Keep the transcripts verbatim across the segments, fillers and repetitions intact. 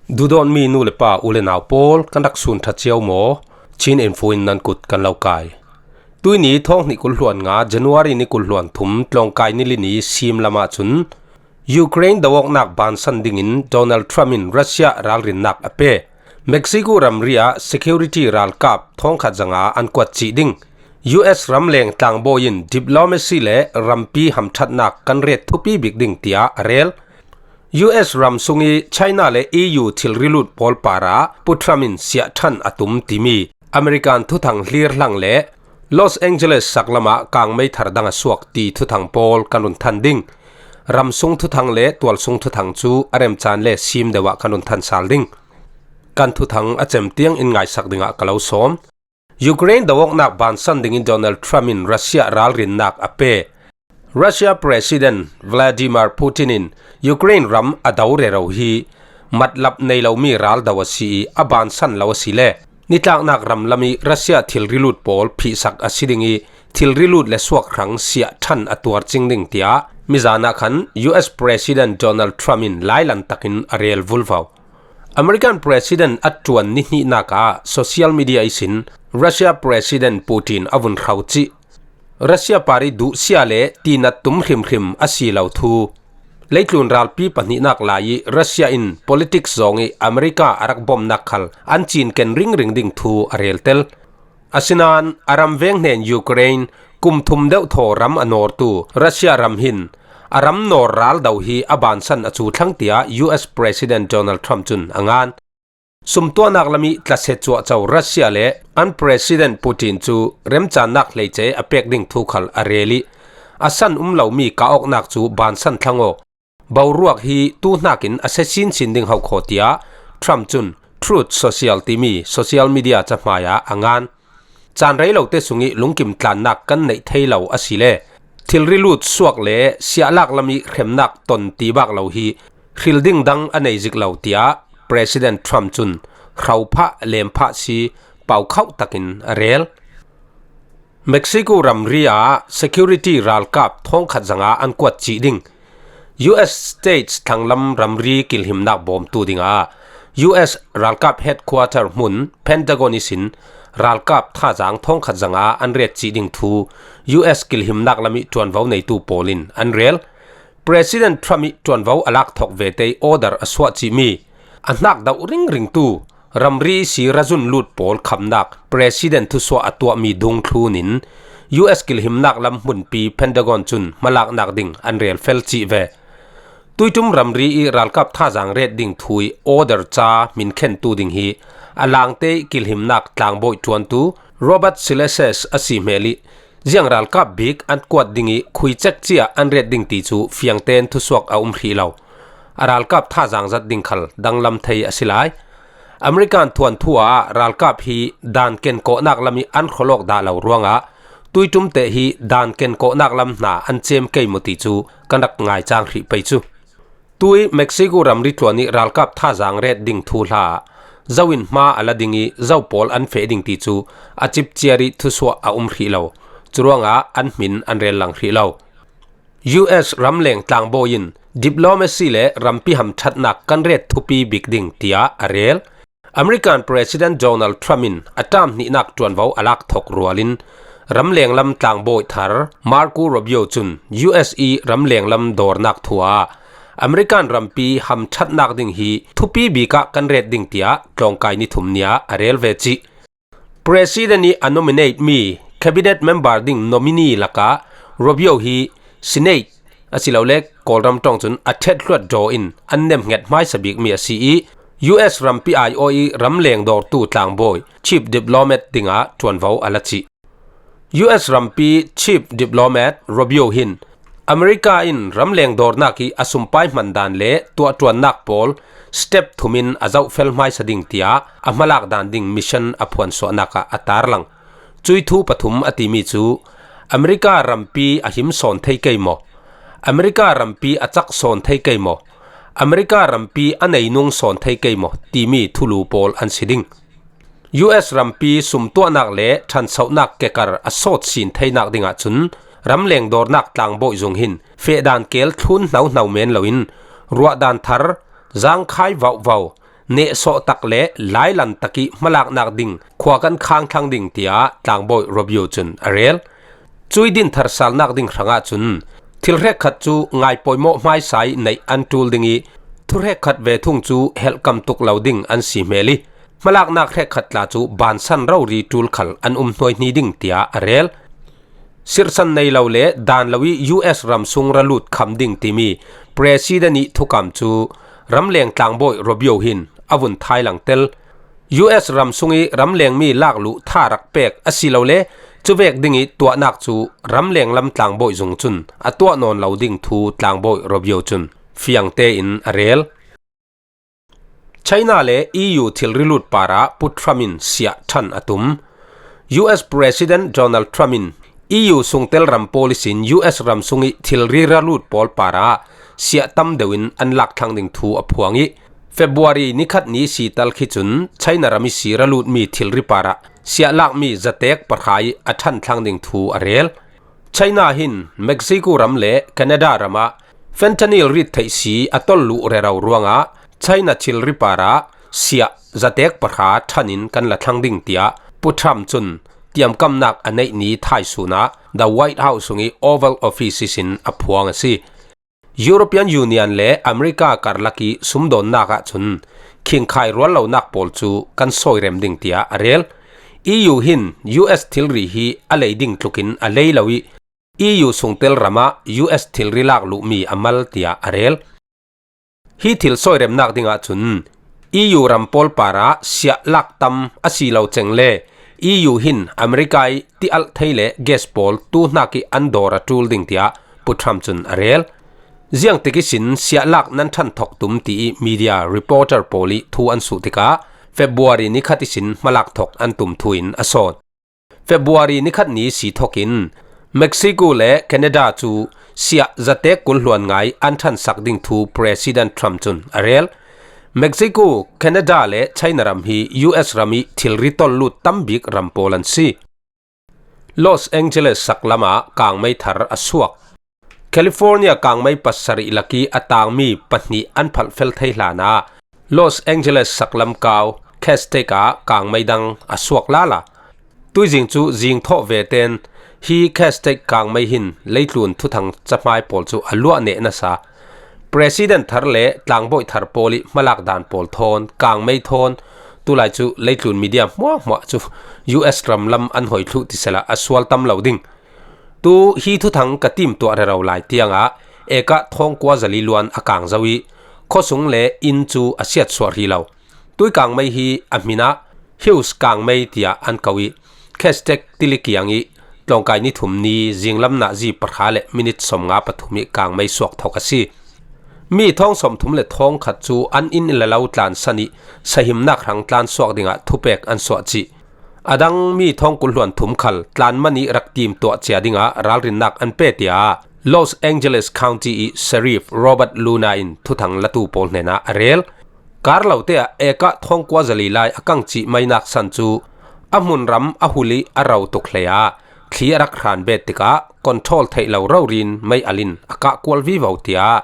Duhdawtmi nu le pa, u le nau pawl, kan rak sun ṭha cio maw? Chin Info in nan kut kan lo kai. Tuini thawng hnih kul hluan nga, January ni kul hluan thum, tlawngkai ni li ni sim lamah cun Ukraine do awknak bansan dingin Donald Trump in Russia ralrinnak a pe. Mexico ramri ah security ralkap thawngkhat zanga an kuat cih ding. U S ramleng tlangbawi in diplomacy le rampi hamṭhatnak kan ret thupi bik ding tiah a rel. U S ram sung i China le E U thilri lut pawl parah Pu Trump in siahṭhan a tum timi American thuthang hlirhlang le Los Angeles saklamah kangmei thar dang a suak ti thuthang pawl kan run than ding. Ram sung thuthang le tual sung thuthang cu a remcan le sim deuh ah kan run than sal ding. Kan thuthang a cem tiang in ngaisak dingah ka lo sawm. Ukraine do awknak bansan dingin Donald Trump in Russia ralrinnak a pe. Russia President Vladimir Putin in Ukraine ram a do rero hi matlap nei lomi ral do a si i a bansan lo a si le nitlaknak ram lam i Russia thilri lut pawl phihsak a si ding i thilri lut le suak hrang siahṭhan a tuar cing ding tiah mizan ah khan U S President Donald Trump in lailan takin a rel vulvo. American President a ṭuan ni hnihnak ah social media ihsin Russia President Putin a vun hro cih. Russia par i duhsia le tinat tum hrimhrim a si lo thu. Leitlun ralpi pahnihnak lai i Russia in politics zawng i America a rak bawmnak khal an cinken ringring ding thu a rel tel. Asinain a ram veng hnen Ukraine kum thum deuh thaw ram a nawrtu Russia ram hin a ram nawr ral do hi a bansan a cu thlang tiah U S President Donald Trump cun a ngan. Sumtuahnak lam i tlaset cuahco Russia le an President Putin cu remcannak hleice a pek ding thu khal a rel i a san um lomi kah awknak cu bansan thlang aw. Boruak hi tu hnakin a sia sinsin ding hau khaw tiah Trump cun Truth Social timi social media cahmai ah a ngan. Caan rei lote sung i lungkim tlannak kan neih thei lo a si le thilri lut suak le siahlak lam i hremnak ton ti bak lo hi hril ding dang a nei zik lo tiah President Trump cun hro phah lem phah si pau khauh takin a rel. Mexico ramri ah security ralkap thawngkhat zanga an kuat cih ding. U S States thlanglam ramri kilhimnak bawmtu dingah U S ralkap headquarter hmun Pentagon ihsin ralkap thazaang thawngkhat zanga an ret cih ding thu U S kilhimnak lam i ṭuanvo neitu pawl in an rel. President Trump i ṭuanvo a lak thok vete i order a suah cihmi a hnak doh ringringtu ramri si razun lut pawl khamnak President thusuah a tuahmi dungthlun in U S kilhimnak lam hmunpi Pentagon cun hmalaknak ding an rel fel cih ve. Tuiṭum ramri i ralkap thazaang ret ding thu i order ca hminkhentu ding hi a langte i kilhimnak tlangbawi ṭuantu Robert Salesses a si hmel i ziang ralkap bik an kuat ding i khui cek cia an ret ding ti cu fiangten thusuak a um hrih lo. A ralkap thazaang zat ding khal danglam thei a si lai. American thuanthu ah ralkap hi dan kenkawhnak lam i an hrawlawk dah lo ruangah tuiṭum te hi dan kenkawhnak lam hna an cem kei maw ti cu kan rak ngaicang hrih pei cu. Tui Mexico ramri ṭuan i ralkap thazaang ret ding thu hla ah zo in hma a la ding i zo pawl an feh ding ti cu a cipciar i thusuah a um hrih lo. Curuangah an hmin an rel lang hrih lo. U S ramleng tlangbawi in diplomacy le rampi hamṭhatnak kan ret thupi bik ding tiah a rel. American President Donald Trump in a ṭam hnihnak ṭuanvo a lak thok rualin ramleng lam tlangbawi thar Marco Rubio cun U S i ramleng lam dawrnak thu ah American rampi hamṭhatnak ding hi thupi bikah kan ret ding tiah tlawngkai ni thum ni ah a rel ve cih. President i a nominate mi cabinet member ding nominee lakah Rubio hi Senate asilole Kawlram ṭawng cun a ṭhethluat draw in an nemhnget hmaisa bikmi a si i U S rampi aiawh i ramleng dawrtu tlangbawi chief diplomat dingah ṭuanvo a la cih. U S rampi chief diplomat Rubio hin America in ramleng dawrnak i a sumpai hman dan le tuahṭuannak pawl step thum in a zohfel hmaisa ding tiah a hmalak dan ding mission a phuansuahnak ah a tarlang. Cui thu pathum a timi cu America rampi a him sawn thei kei maw? America rampi a cak sawn thei kei maw? America rampi a neinung sawn thei kei maw? Timi thulu pawl an si ding. U S rampi sumtuahnak le ṭhansohnak kekar a sawt sin theinak dingah cun ramleng dawrnak tlangbawi zung hin fehdan kel thlun hnohno men loin ruahdan thar, zangkhai vauhvau, nehsawh tak le lailan takih hmalaknak ding khua kan khang thlang ding, tiah tlangbawi Rubio cun a rel. Cui din tharsalnak ding hrangah cun thil hrekkhat cu ngai pawimawh hmaisa ih neih an ṭul ding ih, thu hrekkhat ve thung cu helhkam tuk lo ding an si hmel ih, hmalaknak hrekkhat tla cu bansan rori ṭul khal an um hnuaihni ding, tiah a rel. Sirhsan nei lo le dan lo ih U S ram sung ra lut kham ding timi President ih thukam cu ramleng tlangbawi Rubio hin a vun thailang tel. U S ram sung ih ramlengmi lakluh tha rak pek asilole cuvek ding ih tuahnak cu ramleng lam tlangbawi zung cun a tuah nawn lo ding thu tlangbawi Rubio cun fiang tein a rel. China le E U thilri lut parah Pu Trump in siah ṭhan a tum. U S President Donald Trump in E U sungtel ram pawl ihsin U S ram sung ih thilri ra lut pawl parah siah tam deuh in an lak thlang ding thu a phuang ih, February ni khat ni si tal khi cun China ram ihsi ra lutmi thilri parah siah lakmi zatek pahra ih a ṭhan thlang ding thu a rel. China hin Mexico ram le Canada ram ah fentanyl rit theih si a tol luh rero ruangah China thilri parah siah zatek pahra ṭhan in kan la thlang ding, tiah Pu Trump cun tiamkamnak a neih ni thaisun ah The White House sung ih Oval Office ihsin a phuang a si. European Union le America karlak ih sumdawnnak ahcun khingkhai rual lonak pawl cu kan sawirem ding, tiah a rel. E U hin U S thilri hi a lei ding tlukin a lei lo ih, E U sungtel ram ah U S thilri lak luhmi a mal, tiah a rel. Hi thil sawiremnak dingah cun E U ram pawl parah siah lak tam a si lo ceng le E U hin America ih tialh thei le gas pawl tuhnak ih an dawr a ṭul ding, tiah Pu Trump cun a rel. Ziangtik ihsin siah lak nan ṭhan thawk tum ti ih media reporter pawl ih thu an suh tikah February ni khat ihsin hmalak thawk an tum thu in a sawn. February ni khat ni si thawkin Mexico le Canada cu siah zatek kul hluan ngai an ṭhansak ding thu President Trump cun a rel. Mexico, Canada le China ram hi U S ram ih thilri tol lut tam bik ram pawl an si. Los Angeles saklam ah kangmei thar a suak. California kangmei pasarih lak ih a tangmi pahnih an phalh fel thei hlanah Los Angeles saklam kau Castaic ah kangmei dang a suak lala. Tuizing cu zing thawh ve ten hi Castaic kangmei hin leitlun thuthang cahmai pawl cu a luah neh nasa. President thar le tlangbawi thar pawl ih hmalak dan pawl thawn, kangmei thawn, tulai cu leitlun media hmuahhmuah cu U S ram lam an hoi thluh ti sehla a sual tam lo ding. Tu hi thuthang ka timtuah rero lai tiangah ekah thawngkua zali luan a kang zo ih khuasung le inn cu a siatsuah rih lo. Tui kangmei hi a hmin ah Hughes kangmei tiah an ko ih Castaic tili kiang ih tlawngkai ni thum ni zinglam nazi pahra le minit sawmnga pathum ih kangmei suak thawk a si. Mi thawng sawmthum le thawngkhat cu an inn ila lo tlansan ih sahimnak hrang tlansuak dingah thupek an suah cih. A dang mi thawng kul hluan thum khal tlan man ih rak timtuah cia dingah ralrinnak an pe, tiah Los Angeles County ih Sheriff Robert Luna in thuthang latu pawl hnenah a rel. Kar lote ah ekah thawngkua zali lai a kang cih meinak san cu a hmunram a hul ih a ro tuk hlei ah thli a rak hran bet tikah control theih lo rori in mei al in a kah kual vivo, tiah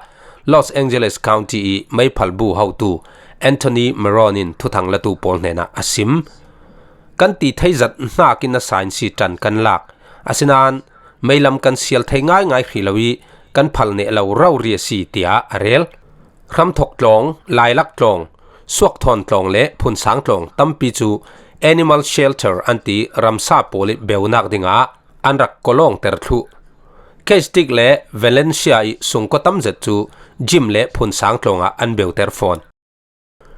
Los Angeles County ih meiphalbu hotu Anthony Meron in thuthang latu pawl hnenah a sim. Kan ti thei zat hnakin a sa in si ṭan kan lak. Asinain meilam kan sial thei ngaingai hrih lo ih kan phal neh lo rori a si, tiah a rel. Hramthok tlawng, Lailak tlawng, Suakthawn tlawng le Phunsang tlawng tampi cu animal shelter an ti ramsa pawl ih beunak dingah an rak kolawngter thluh. Castaic le Valencia ih sungkua tam zet cu gym le Phunsang tlawng ah an beuter fawn.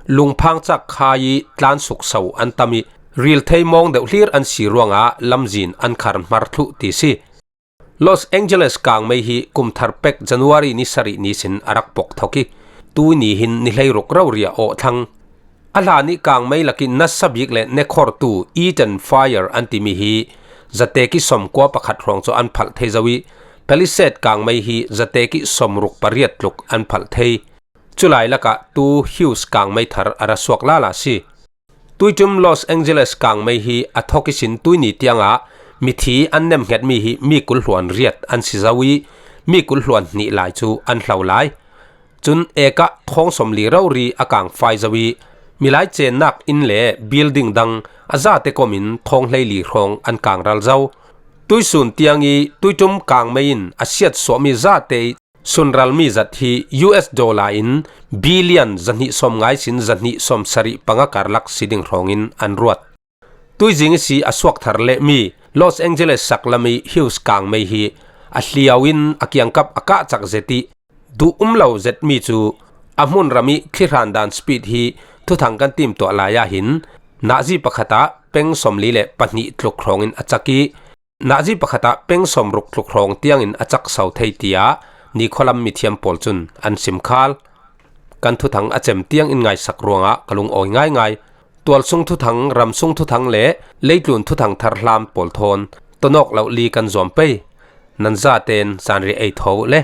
Lungphang cak khai ih tlan sukso an tam ih ril thei mawng deuh hlir an si ruangah lamzin an khar hmar thluh ti si. Los Angeles kangmei hi kum thar pek January ni sarih ni sin a rak pok thawk ih, tui ni hin ni hleiruk rori a awh thlang. A hlan ih kangmei lak ih nasa bik le nekhortu Eden Fire an timi hi zatek ih sawmkua pakhat hrawng cu an phalh thei zo ih, Palisade kangmei hi zatek ih sawmruk pariat tluk an phalh thei. Culai lakah tu Hughes kangmei thar a ra suak lala si. Tuiṭum Los Angeles kangmei hi a thawk ihsin tuini tiangah mithi an nemhngetmi hi mi kul hluan riat an si zo ih mi kul hluan hnih lai cu an hlo lai. Cun ekah thawng sawmli rori a kang fai zo ih Milai chennak inn le building dang a zate komin thawng hleili hrawng an kangral zo. Tuisun tiang i tuiṭum kangmei in a siatsuahmi zate i sunralmi zat hi U S dollar in billion zahnih sawm ngai sin zahnih sawm sarih panga karlak si ding hrawngin an ruat. Tuizing i si a suak thar lehmi Los Angeles saklami Hughes kangmei hi a hliau in a kiangkap a kahcak zet i duh um lo zetmi cu a hmunrami thlihran dan speed hi thuthang kan timtuah lai ah hin nazi pakhat ah peng sawmli le pahnih tluk hrawngin a cak i nazi pakhat ah peng sawmruk tluk hrawng tiangin a cak so thei, tiah nikhualam mithiam pawl cun an sim khal. Kan thuthang a cem tiangin ngaisak ruangah ka lungawi ngaingai. Tualsung thuthang, ramsung thuthang le leitlun thuthang tharhlam pawl thawn tonawk lo li kan zuam pei. Nan zaten zanriah ei tho le.